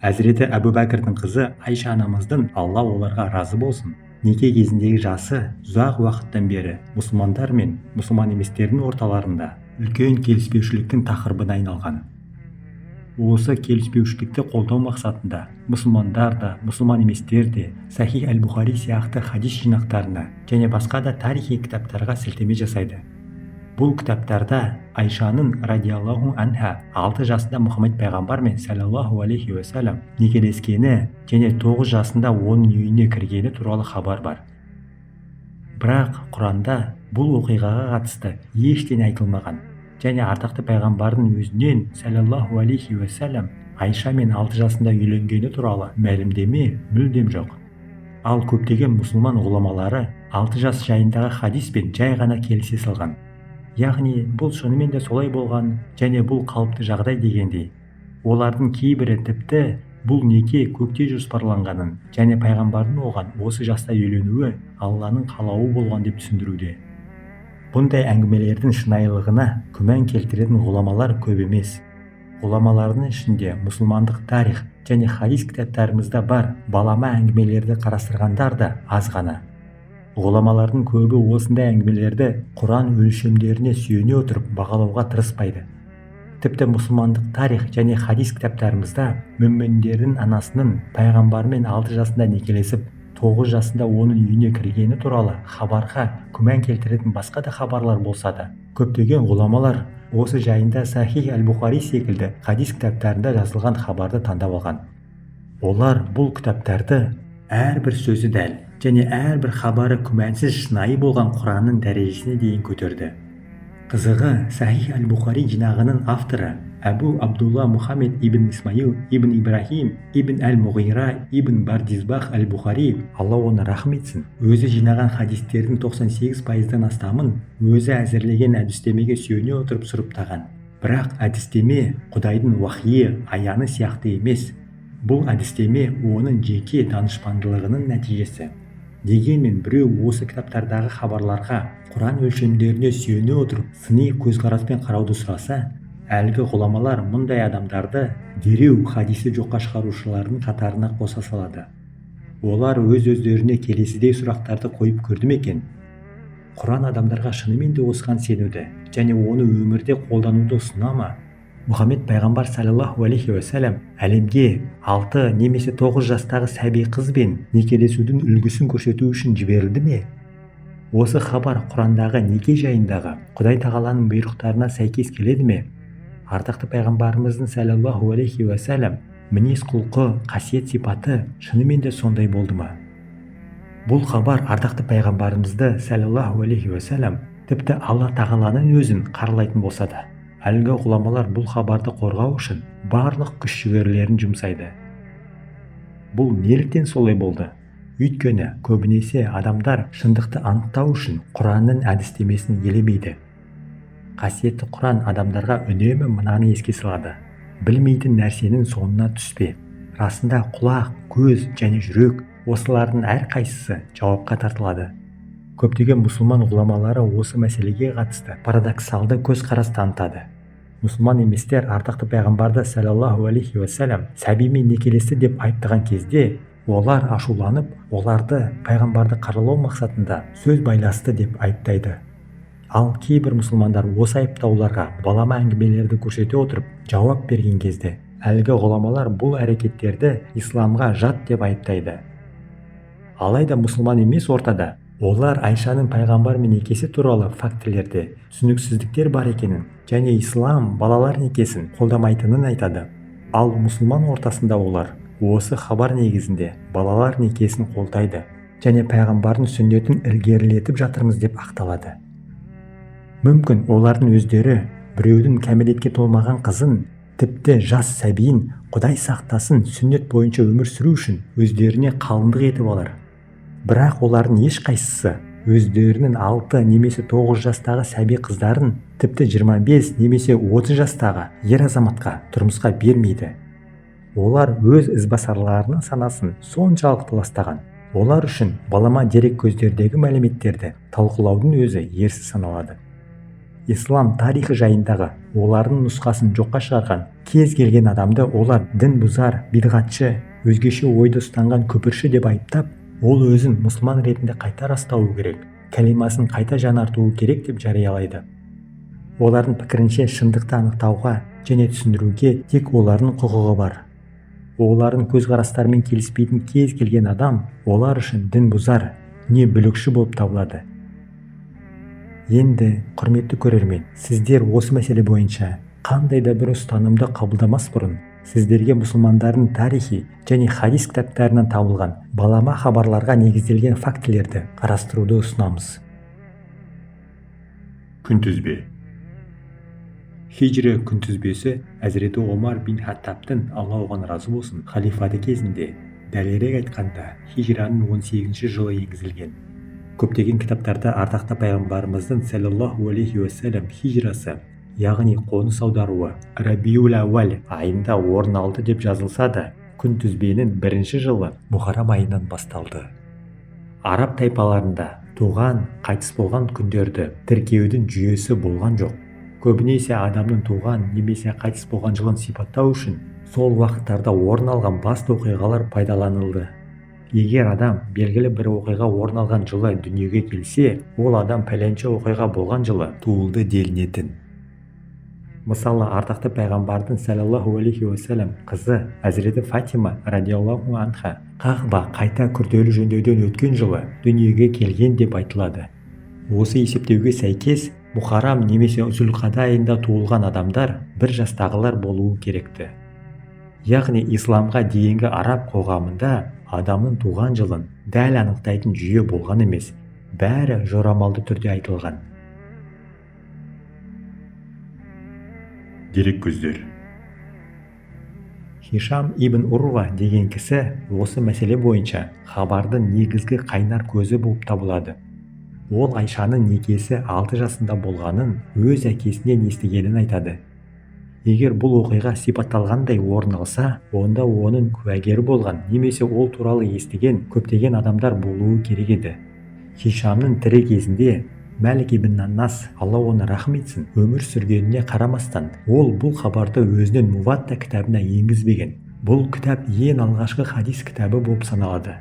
Әзіреті Әбу Бәкірдің қызы Айша анамыздың, Алла оларға разы болсын, неке кезіндегі жасы ұзақ уақыттан бері мұсылмандар мен мұсылман еместердің орталарында үлкен келіспеушіліктің тақырыбына айналған. Осы келіспеушілікті қолдау мақсатында мұсылмандар да, мұсылман еместер де Сахих әл-Бұхари сияқты хадис жинақтарына және басқа да тарихи кітаптарға сілтеме жасайды. Бұл кітаптарда Айшаның радиаллаху анха 6 жасында Мұхаммед пайғамбармен саллаллаху алейхи уассалам некелескені және 9 жасында оның үйіне кіргені туралы хабар бар. Бірақ Құранда бұл оқиғаға қатысты ештеңе айтылмаған және ардақты пайғамбардың өзінен саллаллаху алейхи уассалам Айшамен 6 жасында үйленгені туралы мәлімдеме мүлдем жоқ. Ал көптеген мұсылман ғұламалары 6 жас жайындағы хадиспен жай ғана келісе салған. Яғни бұл шынымен де солай болған және бұл қалыпты жағдай дегендей. Олардың кейбірі тіпті бұл неке көкте жоспарланғанын және пайғамбардың оған осы жаста үйленуі Алланың қалауы болған деп түсіндіруде. Бұндай әңгімелердің шынайылығына күмән келтіретін ғұламалар көп емес. Ғұламалардың ішінде мұсылмандық тарих және хадис кітаптарымызда бар балама әңгімелерді қарастырғандар да аз ғана. Ғұламалардың көбі осындай әңгімелерді Құран өлшемдеріне сүйене отырып бағалауға тырыспайды. Тіпті мұсылмандық тарих және хадис кітаптарымызда мүміндердің анасының пайғамбармен 6 жасында некелесіп, 9 жасында оның үйіне кіргені туралы хабарға күмән келтіретін басқа да хабарлар болса да, көптеген ғұламалар осы жайында Сахих әл-Бұхари секілді хадис кітаптарында жазылған хабарды таңдап алған. Олар бұл кітаптарды әрбір сөзі дәл және әрбір хабары күмәнсіз шынайы болған Құранның дәрежесіне дейін көтерді. Қызығы, Сахих әл-Бұхари жинағының авторы Әбу Абдулла Мұхаммед ибн Исмаил ибн Ибрахим ибн әл-Мұғира ибн Бардизбах әл-Бұхари, Алла оны рахым етсін, өзі жинаған хадистердің 98%-дан астамын өзі әзірлеген әдістемеге сүйене отырып сұрыптаған. Бірақ әдістеме Құдайдың уахиі, аяны сияқты емес. Бұл әдістеме оның жеке данышпандылығының нәтижесі. Дегенмен біреу осы кітаптардағы хабарларға Құран өлшемдеріне сүйене отырып сыни көзқараспен қарауды сұраса, әлгі ғұламалар мұндай адамдарды дереу хадисті жоққа шығарушылардың қатарына қоса салады. Олар өз-өздеріне келесідей сұрақтарды қойып көрді ме екен? Құран адамдарға шынымен де осыған сенуді және оны өмірде қолдануды ұсына ма? Мұхаммед пайғамбар саллаллаху алейхи уассалам әлемге 6 немесе 9 жастағы сәби қызбен некелесудің үлгісін көрсету үшін жіберілді ме? Осы хабар Құрандағы неке жайындағы Құдай тағаланың бұйрықтарына сәйкес келеді ме? Ардақты пайғамбарымыздың саллаллаху алейхи уассалам мінез құлқы, қасиет сипаты шынымен де сондай болды ма? Бұл хабар ардақты пайғамбарымызды саллаллаху алейхи уассалам, тіпті Алла тағаланың өзін қаралайтын болса да, әлгі ғұламалар бұл хабарды қорғау үшін барлық күш-жігерлерін жұмсайды. Бұл неліктен солай болды? Өйткені көбінесе адамдар шындықты анықтау үшін Құранның әдістемесін елемейді. Қасиетті Құран адамдарға үнемі мынаны еске салады: білмейтін нәрсенің соңына түспе. Расында құлақ, көз және жүрек, осылардың әрқайсысы жауапқа тартылады. Көптеген мұсылман ғұламалары осы мәселеге қатысты парадоксалды көзқарас танытады. Мұсылман еместер ардақты пайғамбарды саллаллаху алейхи уассалам сәбимен некелесті деп айыптаған кезде, олар ашуланып, оларды пайғамбарды қаралау мақсатында сөз байласты деп айыптайды. Ал кейбір мұсылмандар осы айыптауларға балама әңгімелерді көрсете отырып жауап берген кезде, әлгі ғұламалар бұл әрекеттерді исламға жат деп айыптайды. Алайда мұсылман емес ортада олар Айшаның пайғамбармен некесі туралы фактілерде түсініксіздіктер бар екенін және ислам балалар некесін қолдамайтынын айтады. Ал мұсылман ортасында олар осы хабар негізінде балалар некесін қолдайды және пайғамбардың сүннетін ілгерілетіп жатырмыз деп ақталады. Мүмкін, олардың өздері біреудің кәмелетке толмаған қызын, тіпті жас сәбиін, Құдай сақтасын, сүннет бойынша өмір сүру үшін өздеріне қалыңдық етіп алар. Бірақ олардың ешқайсысы өздерінің 6 немесе 9 жастағы сәби қыздарын тіпті 25 немесе 30 жастағы ер азаматқа тұрмысқа бермейді. Олар өз ізбасарларының санасын соншалықты ластаған. Олар үшін балама дереккөздердегі мәліметтерді талқылаудың өзі ерсі саналады. Ислам тарихы жайындағы олардың нұсқасын жоққа шығарған кез келген адамды олар дін бұзар, бидғатшы, өзгеше ойды ұстанған күпірші деп айыптап, ол өзін мұсылман ретінде қайта растауы керек, кәлимасын қайта жаңартуы керек деп жариялайды. Олардың пікірінше, шындықты анықтауға және түсіндіруге тек олардың құқығы бар. Олардың көзқарастарымен келіспейтін кез келген адам олар үшін дін бұзар, не бүлікші болып табылады. Енді, құрметті көрермен, сіздер осы мәселе бойынша қандай да бір ұстанымды қабылдамас бұрын, сіздерге мұсылмандардың тарихи және хадис кітаптарынан табылған балама хабарларға негізделген фактілерді қарастыруды ұсынамыз. Күнтізбе. Хижра күнтізбесі Әзіреті Омар бин Хаттабтың, Алла оған разы болсын, халифаты кезінде, дәлірек айтқанда, хижраның 18 жылы енгізілген. Көптеген кітаптарда ардақты пайғамбарымыздың, саллаллаху алейхи уассалам, хижрасы, яғни қоныс аударуы рабиул әуәл айында орын алды деп жазылса да, күнтізбенің бірінші жылы мұхаррам айынан басталды. Араб тайпаларында туған, қайтыс болған күндерді тіркеудің жүйесі болған жоқ. Көбінесе адамның туған немесе қайтыс болған жылын сипаттау үшін сол уақыттарда орын алған басты оқиғалар пайдаланылды. Егер адам белгілі бір оқиға орын алған жылы дүниеге келсе, ол адам пәленше оқиға болған жылы туылды делінетін. Мысалы, ардақты пайғамбардың, саллаллаху алейхи уассалам, қызы Әзіреті Фатима, радиаллаху анха, Қағба қайта күрделі жөндеуден өткен жылы дүниеге келген деп айтылады. Осы есептеуге сәйкес, мұхаррам немесе зүлқада айында туылған адамдар бір жастағылар болуы керекті. Яғни исламға дейінгі араб қоғамында адамның туған жылын дәл анықтайтын жүйе болған емес, бәрі жорамалды түрде айтылған. Дереккөздер. Хишам ибн Урва деген кісі осы мәселе бойынша хабардың негізгі қайнар көзі болып табылады. Ол Айшаның некесі 6 жасында болғанын өз әкесінен естігенін айтады. Егер бұл оқиға сипатталғандай орын алса, онда оның куәгері болған немесе ол туралы естіген көптеген адамдар болуы керек еді. Хишамның тірі кезінде Мәлік ибн Аннас, Алла оны рахым етсін, өмір сүргеніне қарамастан, ол бұл хабарды өзінің Муватта кітабына енгізбеген. Бұл кітап ең алғашқы хадис кітабы болып саналады.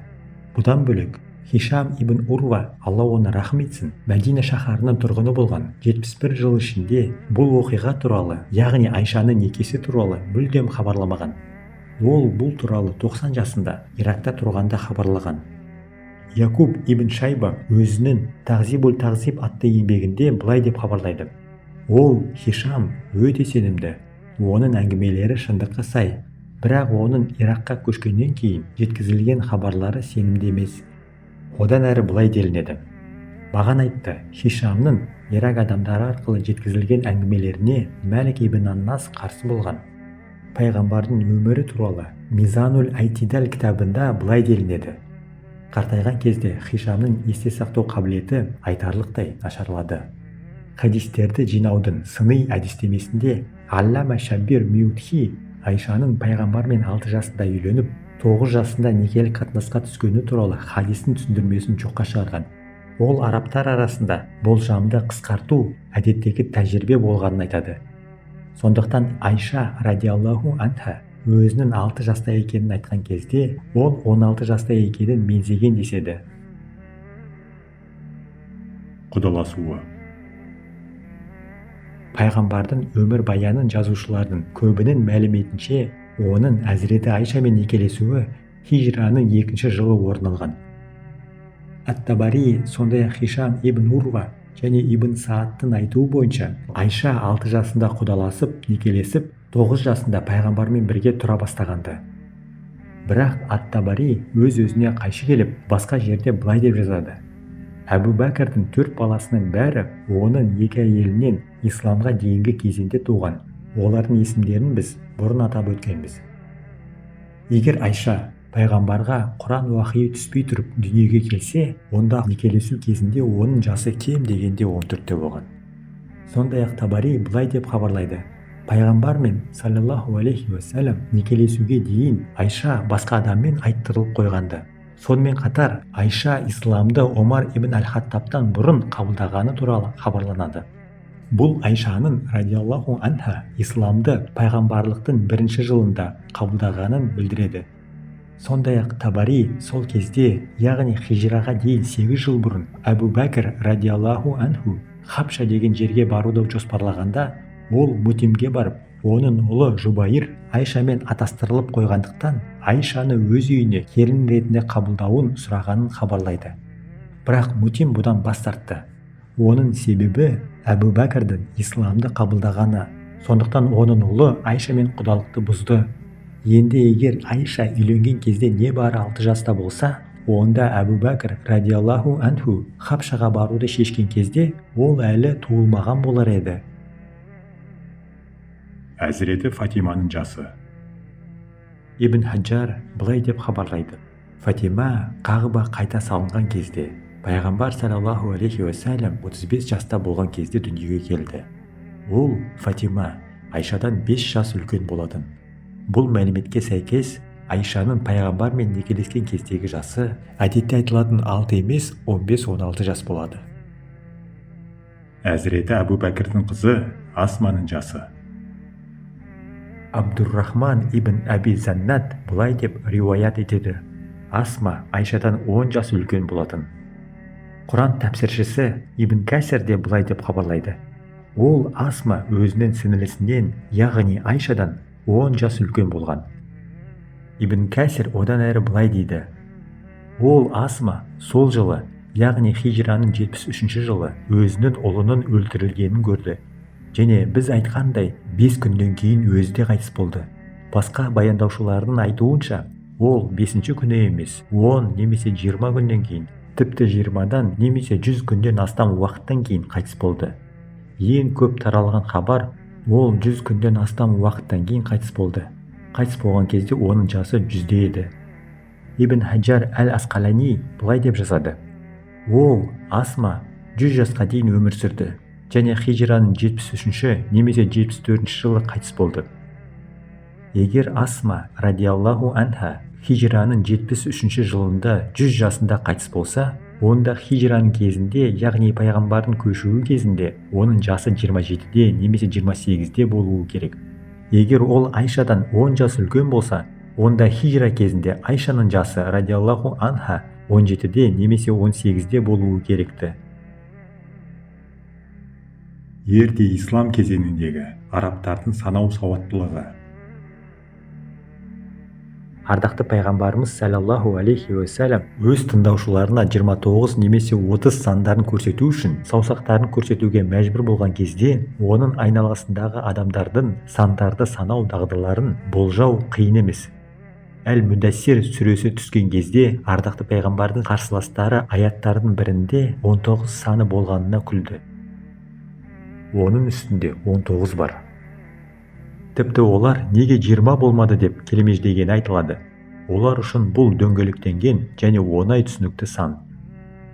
Бұдан бөлек, Хишам ибн Урва, Алла оны рахым етсін, Мәдина шаһарының тұрғыны болған 71 жыл ішінде бұл оқиға туралы, яғни Айшаның некесі туралы мүлдем хабарламаған. Ол бұл туралы 90 жасында Иракта тұрғанда хабарлаған. Якуб ибн Шайба өзінің Тағзибул Тағзиб атты еңбегінде былай деп хабарлайды. Ол Хишам өте сенімді, оның әңгімелері шындыққа сай, бірақ оның Иракқа көшкеннен кейін жеткізілген хабарлары сенімді емес. Одан әрі былай делінеді. Маған айтты, Хишамның Ирак адамдары арқылы жеткізілген әңгімелеріне Мәлік ибн Аннас қарсы болған. Пайғамбардың өмірі туралы Мизанул Айтидал кітабында былай делінеді. Қартайған кезде Хишамның есте сақтау қабілеті айтарлықтай нашарлады. Хадистерді жинаудың сыни әдістемесінде Аллама Шаббир Миутхи Айшаның пайғамбармен 6 жасында үйленіп, 9 жасында некелік қатынасқа түскені туралы хадистің түсіндірмесін жоққа шығарған. Ол арабтар арасында болжамды қысқарту әдеттегі тәжірибе болғанын айтады. Сондықтан Айша, радиаллаху анха, өзінің 6 жаста екенін айтқан кезде, ол 16 жаста екенін меңзеген деседі. Құдаласуы. Пайғамбардың өмір баянын жазушылардың көбінің мәліметінше, оның Әзіреті Айшамен некелесуі хижраның 2 жылы орын алған. Ат-Табари, сондай-ақ Хишам ибн Урва және ибн Сааттың айтуы бойынша, Айша 6 жасында құдаласып, некелесіп, 9 жасында пайғамбармен бірге тұра бастағанды. Бірақ Ат-Табари өз-өзіне қайшы келіп, басқа жерде былай деп жазады. Әбу Бәкірдің 4 баласының бәрі оның 2 әйелінен исламға дейінгі кезеңде туған. Олардың есімдерін біз бұрын атап өткенбіз. Егер Айша пайғамбарға Құран уахиі түспей тұрып дүниеге келсе, онда некелесу кезінде оның жасы кем дегенде 14-те болған. Сондай-ақ Табари былай деп хабарлайды. Пайғамбармен, саллаллаху алейхи уассалам, некелесуге дейін Айша басқа адаммен айттырылып қойғанды. Сонымен қатар Айша исламды Омар ибн әл-Хаттабтан бұрын қабылдағаны туралы хабарланады. Бұл Айшаның радиаллаху анха исламды пайғамбарлықтың бірінші жылында қабылдағанын білдіреді. Сондай-ақ Табари сол кезде, яғни хижраға дейін 8 жыл бұрын Әбу Бәкір радиаллаху анху Хабша деген жерге баруды жоспарлағанда, ол Мутимге барып, оның ұлы Жубайыр Айшамен атастырылып қойғандықтан, Айшаны өз үйіне келін ретінде қабылдауын сұрағанын хабарлайды. Бірақ Мутим бұдан бас тартты. Оның себебі Әбу Бәкірдің исламды қабылдағаны. Сондықтан оның ұлы Айшамен құдалықты бұзды. Енді егер Айша үйленген кезде небары 6 жаста болса, онда Әбу Бәкір радиаллаху анху Хабшаға баруды шешкен кезде ол әлі туылмаған болар еді. Әзіреті Фатиманың жасы. Ибн Хаджар былай деп хабарлайды. Фатима Қағба қайта салынған кезде, пайғамбар саллаллаху алейхи уассалам 35 жаста болған кезде дүниеге келді. Ол Фатима Айшадан 5 жас үлкен болатын. Бұл мәліметке сәйкес, Айшаның пайғамбармен некелескен кездегі жасы әдетте айтылатын 6 емес, 15-16 жас болады. Әзіреті Әбу Бәкірдің қызы Асманың жасы. Абдуррахман ибн Әби Заннат былай деп риуаят етеді. Асма Айшадан 10 жас үлкен болатын. Құран тәпсіршісі Ибн Кәсір де былай деп хабарлайды. Ол Асма өзінің сіңілісінен, яғни Айшадан 10 жас үлкен болған. Ибн Кәсір одан әрі былай дейді. Ол Асма сол жылы, яғни хижраның 73 жылы өзінің ұлының өлтірілгенін көрді. Және біз айтқандай, 5 күннен кейін өзі де қайтыс болды. Басқа баяндаушылардың айтуынша, ол 5-ші күні емес, 10 немесе 20 күннен кейін, тіпті 20-дан немесе 100 күннен астам уақыттан кейін қайтыс болды. Ең көп таралған хабар, ол 100 күннен астам уақыттан кейін қайтыс болды. Қайтыс болған кезде оның жасы 100-де еді. Ибн Хаджар әл-Асқалани былай деп жазады. Ол Асма 100 жасқа дейін өмір сүрді және хижраның 73-ші немесе 74-ші жылы қайтыс болды. Егер Асма радиаллаху анха хижраның 73-ші жылында 100 жасында қайтыс болса, онда хижраның кезінде, яғни пайғамбардың көшуі кезінде оның жасы 27-де немесе 28-де болуы керек. Егер ол Айшадан 10 жас үлкен болса, онда хижра кезінде Айшаның жасы радиаллаху анха 17-де немесе 18-де болуы керекті. Ерте ислам кезеңіндегі арабтардың санау сауаттылығы. Ардақты пайғамбарымыз саллаллаху алейхи уассалам өз тыңдаушыларына 29 немесе 30 сандарын көрсету үшін саусақтарын көрсетуге мәжбүр болған кезде, оның айналасындағы адамдардың сандарды санау дағдыларын болжау қиын емес. Әл-Муддассир сүресі түскен кезде ардақты пайғамбардың қарсыластары аяттардың бірінде 19 саны болғанына күлді. Оның үстінде 19 бар. Тіпті олар неге 20 болмады деп келемеждегені айтылады. Олар үшін бұл дөңгелектенген және оңай түсінікті сан.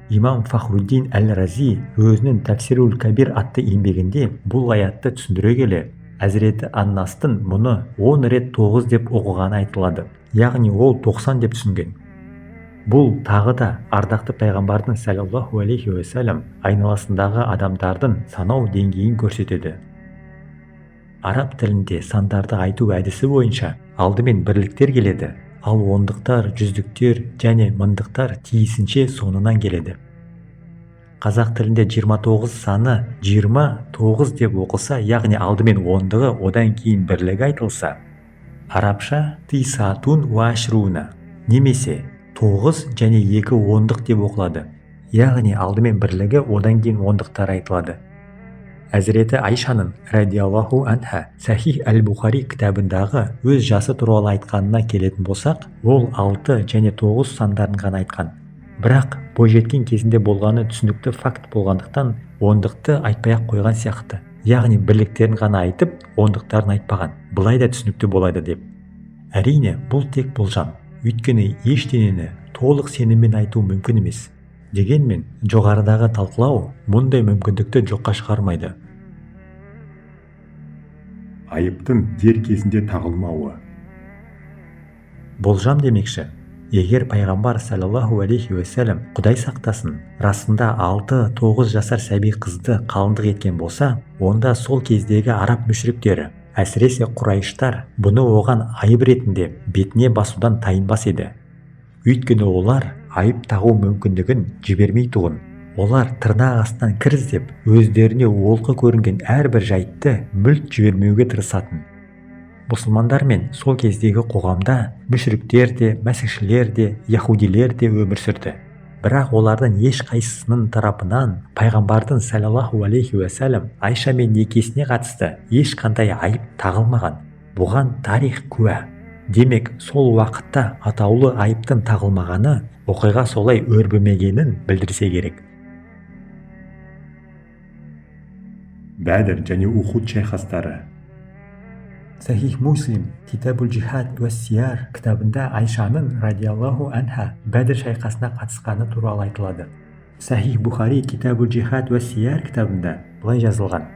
Имам Фахруддин әл-Рази өзінің Тәфсирул Кабир атты еңбегінде бұл аятты түсіндіре келе, Әзіреті Аннастың мұны 10 рет 9 деп оқығаны айтылады. Яғни ол 90 деп түсінген. Бұл тағы да ардақты пайғамбардың саллаллаху алейхи уассалам айналасындағы адамдардың санау деңгейін көрсетеді. Араб тілінде сандарды айту әдісі бойынша алдымен бірліктер келеді, ал ондықтар, жүздіктер және мыңдықтар тиісінше соңынан келеді. Қазақ тілінде 29 саны 29 деп оқылса, яғни алдымен ондығы, одан кейін бірлігі айтылса, арабша тисатун уа ашруна немесе 9 және 2 ондық деп оқылады. Яғни алдымен бірлігі, одан кейін ондықтар айтылады. Әзіреті Айшаның радиаллаху анха Сахих әл-Бухари кітабындағы өз жасы туралы айтқанына келетін болсақ, ол 6 және 9 сандарын ғана айтқан. Бірақ бойжеткен кезінде болғаны түсінікті факт болғандықтан ондықты айтпай-ақ қойған сияқты. Яғни бірліктерін ғана айтып, ондықтарын айтпаған. Былай да түсінікті болады деп. Әрине, бұл тек болжам. Өйткені ештеңені толық сеніммен айту мүмкін емес. Дегенмен, жоғарыдағы талқылау мұндай мүмкіндікті жоққа шығармайды. Айыптың дер кезінде тағылмауы. Болжам демекші, Егер пайғамбар саллаллаху алейхи уассалам, Құдай сақтасын, расында 6-9 жасар сәби қызды қалыңдық еткен болса, онда сол кездегі араб мүшриктері, әсіресе құрайыштар, бұны оған айып ретінде бетіне басудан тайынбас еді. Өйткені олар айып тағу мүмкіндігін жібермейтұғын. Олар тырнақ астынан кір іздеп, өздеріне олқы көрінген әрбір жайтты мүлт жібермеуге тырысатын. Мұсылмандар мен сол кездегі қоғамда мүшриктер де, мәсіхшілер де, яхудилер де өмір сүрді. Бірақ олардың ешқайсысының тарапынан пайғамбардың саллаллаху алейхи уассалам Айшамен некесіне қатысты ешқандай айып тағылмаған. Бұған тарих куә. Демек, сол уақытта атаулы айыптың тағылмағаны оқиға солай өрбімегенін білдірсе керек. Бәдір және Ухуд шайқастары. Сахих Муслим Китабул Джихад уа Сияр кітабында Айшаның радиаллаху анха Бәдір шайқасына қатысқаны туралы айтылады. Сахих Бухари Китабул Джихад уа Сияр кітабында былай жазылған.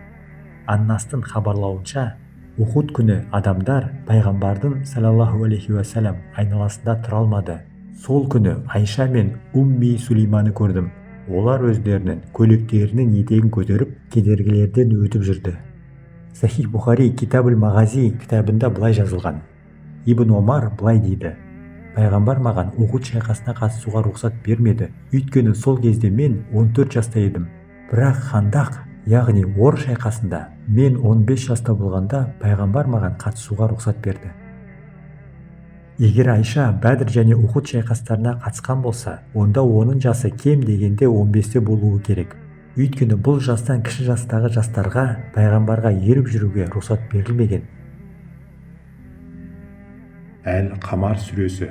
Аннастың хабарлауынша, Ухуд күні адамдар пайғамбардың саллаллаху алейхи уассалам айналасында тұра алмады. Сол күні Айша мен Умми Сулейманы көрдім. Олар өздерінің көйлектерінің етегін көтеріп, кедергілерден өтіп жүрді. Сахих Бухари Китабул Мағази кітабында былай жазылған. Ибн Омар былай дейді. Пайғамбар маған Ухуд шайқасына қатысуға рұқсат бермеді. Өйткені сол кезде мен 14 жаста едім. Бірақ Хандақ, яғни Ор шайқасында мен 15 жаста болғанда пайғамбар маған қатысуға рұқсат берді. Егер Айша Бәдір және Ухуд шайқастарына қатысқан болса, онда оның жасы кем дегенде 15-те болуы керек. Өйткені бұл жастан кіші жастағы жастарға пайғамбарға еріп жүруге рұқсат берілмеген. Әл-Қамар сүресі.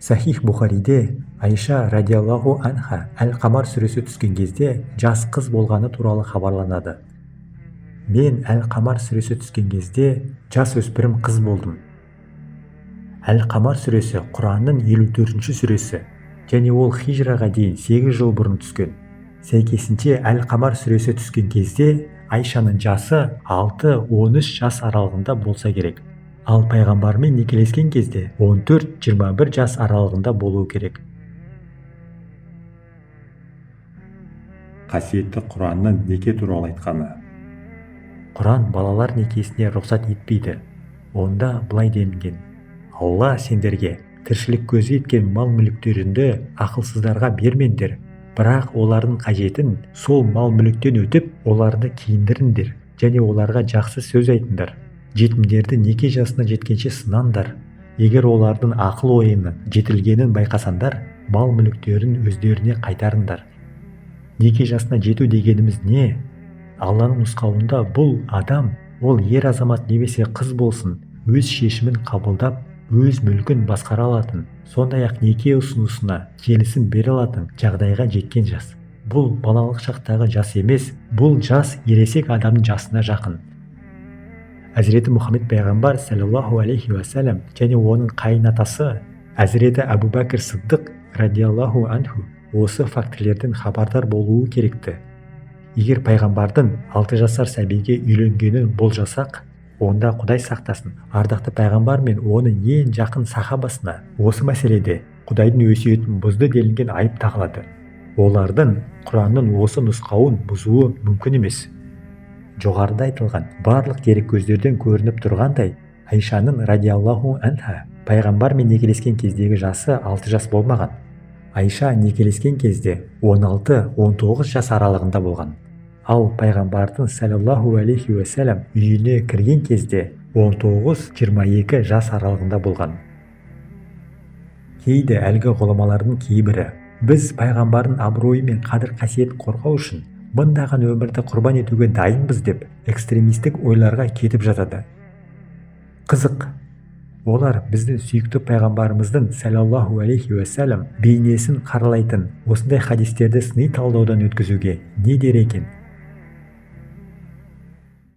Сахих Бухариде Айша радиаллаху анха Әл-Қамар сүресі түскен кезде жас қыз болғаны туралы хабарланады. Мен Әл-Қамар сүресі түскен кезде жас өспірім қыз болдым. Әл-Қамар сүресі Құранның 54-ші сүресі және ол хижраға дейін 8 жыл бұрын түскен. Сәйкесінше Әл-Қамар сүресі түскен кезде Айшаның жасы 6-13 жас аралығында болса керек. Ал пайғамбармен некелескен кезде 14-21 жас аралығында болуы керек. Қасиетті Құранның неке туралы айтқаны. Құран балалар некесіне рұқсат етпейді. Онда былай делінген: Алла сендерге тіршілік көзі еткен мал-мүліктеріңді ақылсыздарға бермеңдер, бірақ олардың қажетін сол мал-мүліктен өтіп, оларды киіндіріңдер және оларға жақсы сөз айтыңдар. Жетімдерді неке жасына жеткенше сынаңдар. Егер олардың ақыл ойының жетілгенін байқасаңдар, мал-мүліктерін өздеріне қайтарыңдар. Неке жасына жету дегеніміз не? Алланың нұсқауында бұл адам, ол ер азамат немесе қыз болсын, өз шешімін қабылдап, өз мүлкін басқара алатын, сондай-ақ неке ұсынысына келісім бере алатын жағдайға жеткен жас. Бұл балалық шақтағы жас емес, бұл жас ересек адамның жасына жақын. Әзіреті Мұхаммед пайғамбар саллаллаху алейхи уассалам және оның қайын атасы Әзіреті Әбу Бәкір Сыддық радиаллаху анху осы фактілерден хабардар болуы керекті. Егер пайғамбардың 6 жасар сәбиге үйленгенін болжасақ, онда Құдай сақтасын, ардақты пайғамбар мен оның ең жақын сахабасына осы мәселеде Құдайдың өсиетін бұзды делінген айып тағылады. Олардың Құранның осы нұсқауын бұзуы мүмкін емес. Жоғарыда айтылған барлық дереккөздерден көрініп тұрғандай, Айшаның радиаллаху анха пайғамбармен некелескен кездегі жасы 6 жас болмаған. Айша некелескен кезде 16-19 жас аралығында болған. Ал пайғамбардың саллаллаху алейхи уассалам үйіне кірген кезде 19-22 жас аралығында болған. Кейде әлгі ғұламалардың кейбірі біз пайғамбардың абыройы мен қадір-қасиетін қорғау үшін мыңдаған өмірді құрбан етуге дайынбыз деп экстремистік ойларға кетіп жатады. Қызық, олар біздің сүйікті пайғамбарымыздың саллаллаху алейхи уассалам бейнесін қаралайтын осындай хадистерді сыни талдаудан өткізуге не дер екен?